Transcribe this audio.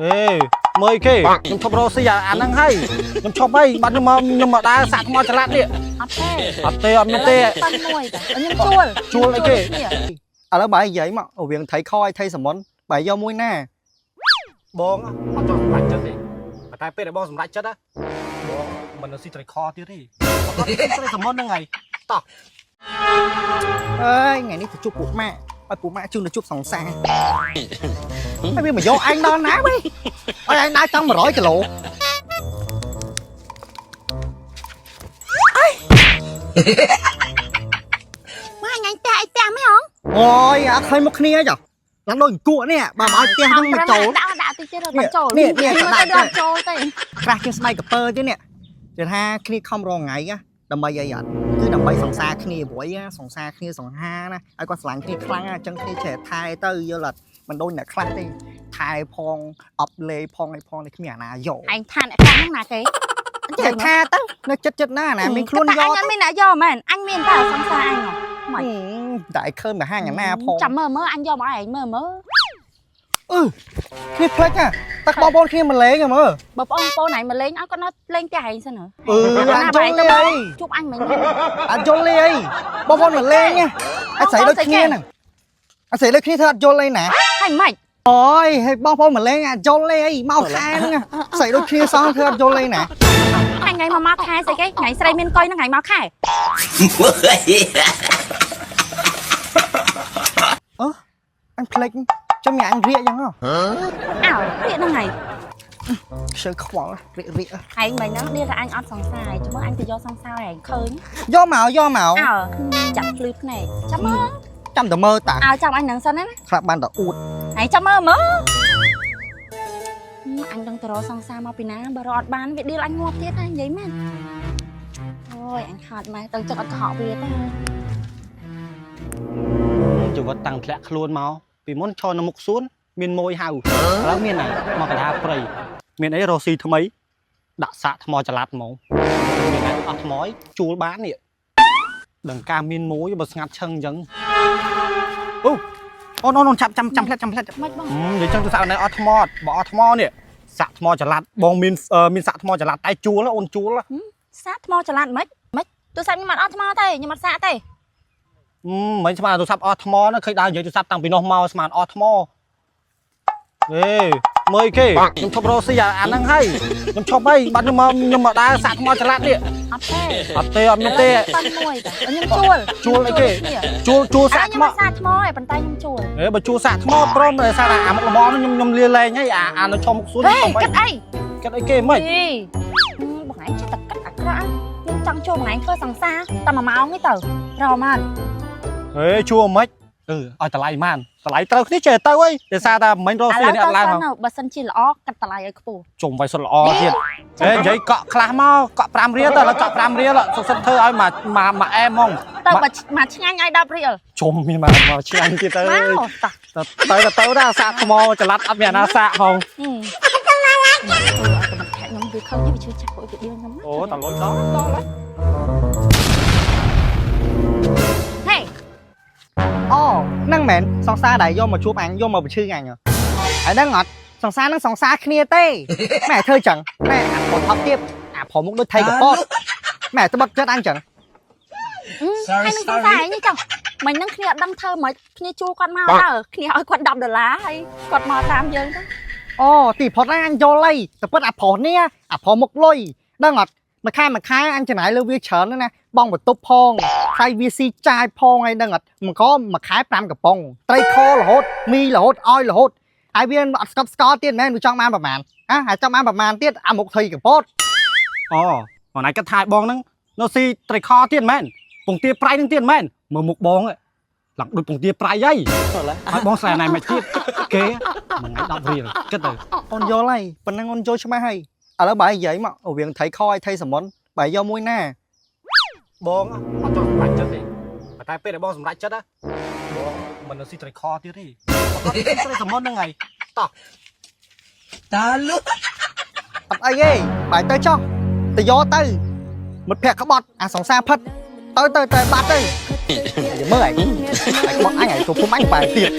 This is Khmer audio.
អេមើលអីគេខ្ញុំឈប់រកស៊ីអាហ្នឹងហើយខ្ញុំឈប់ហើយបាត់ខ្ញុំមកខ្ញុំមកដើរសាក់ថ្មចល័តនេះ អត់ទេ អត់ទេអត់មានទេ ប៉ាន់មួយតាខ្ញុំជួល ជួលអីគេ នេះ ឥឡូវបើនិយាយមករវាងត្រីខឲ្យត្រីសមុនបើយកមួយណា បងអត់ចង់សម្រេចចិត្តទេប៉ុន្តែពេលដែលបងសម្រេចចិត្តណាបងមិននៅស៊ីត្រីខទៀតទេអត់ស៊ីត្រីសមុនហ្នឹងហើយតោះ អើយថ្ងៃនេះទៅជួបពួកម៉ាក់ឲ្យពួកម៉ាក់ជូនទៅជួបសង្សារហើយវាមកយកឯងដល់ណាវិញឲ្យឯងដើរចង់100គីឡូ ម៉ែថ្ងៃផ្ទះអីផ្ទះមិនហង អូយអត់ឃើញមុខគ្នាចុះឡើងដូចអង្គក់នេះបើមកឲ្យផ្ទះហ្នឹងមកចូល ដាក់ដាក់តិចទៀតមកចូល នេះនេះ មក ដាក់ ទៅចូលទេ ក្រាស់ជាងស្បែកកពើទៀតនេះគេថាគ្នាខំរងថ្ងៃណាដើម្បីអីអត់គឺដើម្បីសង្សារគ្នាព្រោះអីណាសង្សារគ្នាសង្ហាណាឲ្យគាត់ស្រឡាញ់គ្នាខ្លាំងណាអញ្ចឹងគ្នាចេះថែទៅយល់អត់មិនដូចអ្នកខ្លះទេថែផងអប់លេផងអីផងនេះគ្មានអាណាយក ឯងថាអ្នកខ្លះហ្នឹងណាគេ ចេះថាទៅនៅចិត្តចិត្តណាណាមានខ្លួនយក តែអញអត់មានអ្នកយកមែនអញមានតែសង្សារអញហ៎ ទៅតែឯងឃើញមហាញណាផង ចាំមើលមើលអញយកមកឲ្យឯងមើលមើល អឺគ្នាផ្លេចណាតែបងប្អូនគ្នាមកលេងហ៎មើល បើបងប្អូនឯងមកលេងឲ្យគាត់នៅលេងផ្ទះឯងសិនហ៎ អឺអញយល់លេអី ជួបអញមិញ អត់យល់ទេអីបងប្អូនមកលេងណាអត់ស្រីដូចគ្នាហ្នឹងអត់ស្រីដូចគ្នាធ្វើអត់យល់អីណា ហើយម៉េច អូយហើយបងប្អូនមកលេងអត់យល់ទេអីមកខែហ្នឹងស្រីដូចគ្នាសោះធ្វើអត់យល់អីណា ថ្ងៃមកមកខែស្អីគេថ្ងៃស្រីមានកុយហ្នឹងថ្ងៃមកខែ អឺអញភ្លេចចាំញ៉ាំអញរៀកយ៉ាងហ៎ អើរៀកហ្នឹងហើយ ខ្ជិលខ្វល់រៀករៀក ឯងមិញហ្នឹងនេះថាអញអត់សង្សារចាំមើលអញទៅយកសង្សារឯងឃើញ យកមកយកមក អើចាប់ភ្លឺភ្នែកចាំមើល ចាំតែមើលតា អើចាំអញហ្នឹងសិនណា ខ្លះបានតែអួត ឯងចាំមើលមើលអញដឹងទៅរកសង្សារមកពីណាបើរកអត់បានវាដៀលអញងាប់ទៀតណានិយាយមែនអូយអញខាត់ម៉ែទៅចឹកអត់កុហកវាទេ ជីវិតតាំងធ្លាក់ខ្លួនមកពីមុនឈរនៅមុខសួនមានម៉ួយហៅឥឡូវមានណាមកកណ្ដាលព្រៃមានអីរកស៊ីថ្មីដាក់សាកថ្មចល័តហ្មងមានណាអស់ថ្មអីជួលបាននេះដឹងការមានម៉ួយបើស្ងាត់ឈឹងអញ្ចឹងអូអូនអូនចាប់ចាំចាំផ្លែតចាំផ្លែត មិនបង និយាយចឹងទូរស័ព្ទណែអត់ថ្មអត់បើអត់ថ្មនេះសាក់ថ្មចល័តបងមានមានសាក់ថ្មចល័តតែជួលអូនជួល សាកថ្មចល័តមិនមិនទូរស័ព្ទខ្ញុំអត់អត់ថ្មទេខ្ញុំអត់សាកទេ មិនស្មានទូរស័ព្ទអស់ថ្មណាឃើញដើរនិយាយទូរស័ព្ទតាំងពីនោះមកស្មានអស់ថ្មអេមើលអីគេខ្ញុំឈប់រកស៊ីអាហ្នឹងហើយខ្ញុំឈប់ហើយបាត់ខ្ញុំមកខ្ញុំមកដើរសាក់ថ្មចល័តនេះ អត់ទេ អត់ទេអត់មានទេ ប៉ាន់មួយតាខ្ញុំជួល ជួលអីគេជួលជួល សា សាក់ថ្ម ក់ថ្មសាក់ថ្មឯងប៉ុន្តែខ្ញុំជួល អេបើជួលសាក់ថ្មព្រមតែសារអាមុខរបរហ្នឹងខ្ញុំខ្ញុំលាលែងហើយអាអានៅឈរមុខសួន ហេគិតអី គិតអីគេមិន អីបងឯងចេះតែគិតអាក្រក់ខ្ញុំចង់ជួលបងឯងធ្វើសង្សារតែមួយម៉ោងទេទៅរមអត់ ហេជួលមិនអឺឲ្យតម្លៃម៉ានតម្លៃត្រូវគ្នាចេះទៅអីដោយសារតែមិនរកស៊ីនេះអត់ឡើង ទៅបើសិនជាល្អកាត់តម្លៃឲ្យខ្ពស់ ជុំវាយសុទ្ធល្អទៀតហេនិយាយកក់ខ្លះមកកក់5រៀលទៅឥឡូវកក់5រៀលសុខសិតធ្វើឲ្យមកមកមកអែមហ្មង ទៅបើមកឆ្ងាញ់ឲ្យ10រៀល ជុំមានមកមកឆ្ងាញ់ទៀតទៅ មកតោះ ទៅទៅដល់សាកថ្មចល័តអត់មានអាណាសាកហង អឺឲ្យតែមិនខាក់ខ្ញុំវាខឹងវាឈឺចាប់ពួកវាដៀលខ្ញុំ អូតលុយដល់ដល់ហើយ ហេ អូហ្នឹងមែនសង្សារដែលយកមកជួបអញយកមកបញ្ឈឺអញហ៎ហើយហ្នឹងអត់សង្សារហ្នឹងសង្សារគ្នាទេម៉ែធ្វើចឹងម៉ែអាផថប់ទៀតអាប្រមុខដូចថៃកពតម៉ែត្បិតចិត្តអញចឹង ហើយនឹងសង្សារឯងនេះចង់មិញហ្នឹងគ្នាអត់ដឹងធ្វើមិនគ្នាជួលគាត់មកតើគ្នាឲ្យគាត់10ដុល្លារហើយគាត់មកតាមយើងទៅ អូទីផុតហ្នឹងអញយល់ហើយតែពិតអាប្រុសនេះអាប្រុសមុខលុយដឹងអត់មួយខែមួយខែអញចំណាយលើវាច្រើនណាស់ណាបងបន្ទប់ផងថ្លៃវាស៊ីចាយផងអីដឹងអត់មកក៏មួយខែ5កំប៉ុងត្រីខរហូតមីរហូតអោយរហូតហើយវាអត់ស្កប់ស្កល់ទៀតមែនវាចង់បានប្រមាណហ៎ហើយចង់បានប្រមាណទៀតអាមុខថៃកពត អូបងឯងគិតថាបងហ្នឹងនៅស៊ីត្រីខទៀតមែនពងទាប្រៃហ្នឹងទៀតមែនមើលមុខបងឡើងដូចពងទាប្រៃហីហើយបងស្រីណៃមិនទៀតគេមួយថ្ងៃ10រៀលគិតទៅ អូនយល់ហើយប៉ុណ្ណឹងអូនយល់ច្បាស់ហើយឥឡូវបើនិយាយមករវាងត្រីខឲ្យថៃសមុនបើយកមួយណា បងអត់ចង់សម្រេចចិត្តទេប៉ុន្តែពេលដែលបងសម្រេចចិត្តណាបងមិននៅស៊ីត្រីខទៀតទេអត់ស៊ីត្រីសមុនហ្នឹងហើយតោះ តាលុ អត់អីទេបើទៅចោះទៅយកទៅមិត្តភក្តិក្បត់អាសង្សារផិតទៅទៅទៅបាត់ទៅយមើលឯងឯងក្បត់អញឯងទៅពុំអញបែរទៀត